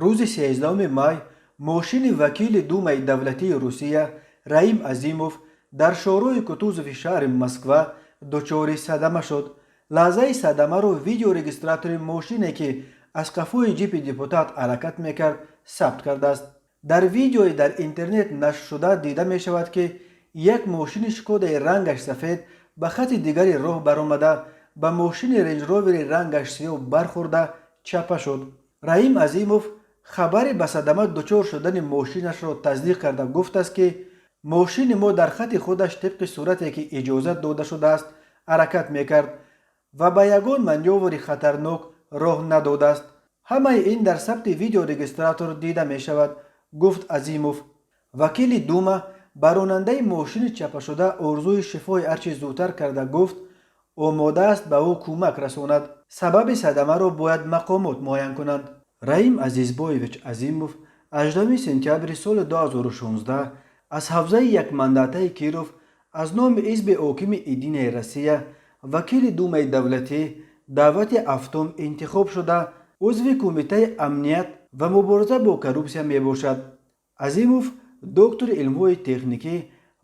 Рӯзи 13 май мошини вакили Думаи давлатии Русия Раим Азимов дар шоҳроҳи Кутузови шаҳри Москва дучори садама шуд. Лаҳзаи садамаро видеорегистратори мошине, ки аз қафои ҷипи депутат ҳаракат мекард, сабт кардааст. Дар видеои дар интернет нашршуда дида мешавад, ки як мошини Шкодаи рангаш сафед ба хати дигари роҳ баромада, ба мошини Ренҷровери рангаш сиёҳ бархӯрда, чапа шуд. Раим Азимов хабари ба садама дучор шудани мошинашро тасдиқ карда, гуфтааст, ки мошини мо дар хати худаш тибқи сурате, ки иҷозат дода шудааст, ҳаракат мекард ва ба ягон манёври хатарнок роҳ надодааст. Ҳамаи ин дар сабти видеорегистратор дида мешавад, гуфт Азимов. Вакили Дума ба ронандаи мошини чапашуда орзуи шифои ҳарчи зудтар карда, гуфт, омода аст ба ӯ кӯмак расонад. Сабаби садамаро бояд мақомот муайян кунанд. Раим Азизбоевич Азимов 18 сентябри соли 2016 аз ҳавзаи якмандатаи Киров аз номи ҳизби ҳокими Единая Россия вакили Думаи давлатӣ даъвати ҳафтум интихоб шуда, узви Кумитаи амният ва мубориза бо коррупсия мебошад. Азимов доктори илмҳои техникӣ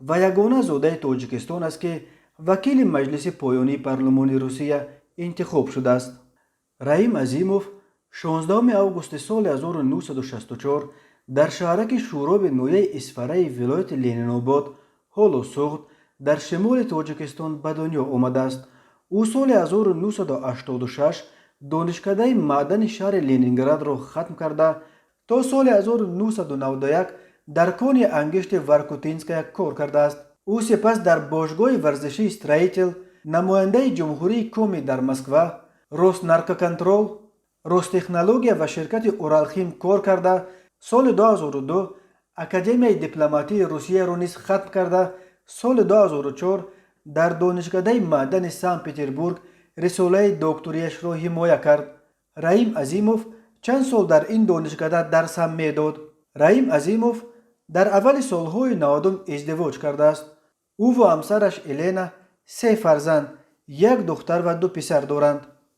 ва ягона зодаи Тоҷикистон аст, ки вакили маҷлиси поёнии парлумони Русия интихоб шудааст. Раим Азимов 16 августи соли 1964 дар шаҳраки Шӯроби ноҳияи Исфараи вилояти Ленинобод, ҳоло Суғд, дар шимоли Тоҷикистон ба дунё омадааст. Ӯ соли 1986 донишкадаи маъдани шаҳри Ленинградро хатм карда, то соли 1991 дар кони ангишти Воркутинская кор кардааст. Ӯ сипас дар бошгоҳи варзишии Строитель, намояндаи Ҷумҳурии Коми дар Москва, Роснаркоконтрол, Ростехнология ва ширкати Уралхим кор карда, соли 2002 Академияи дипломатии Русияро низ хатм карда, соли 2004 дар донишкадаи маъдани Санкт Петербург рисолаи докторияшро ҳимоя кард. Раим Азимов чанд сол дар ин донишкада дарс ҳам медод. Раим Азимов дар аввали солҳои 90-ум издивоҷ кардааст. Ӯ ва ҳамсараш Елена се фарзанд, як духтар ва ду писар доранд.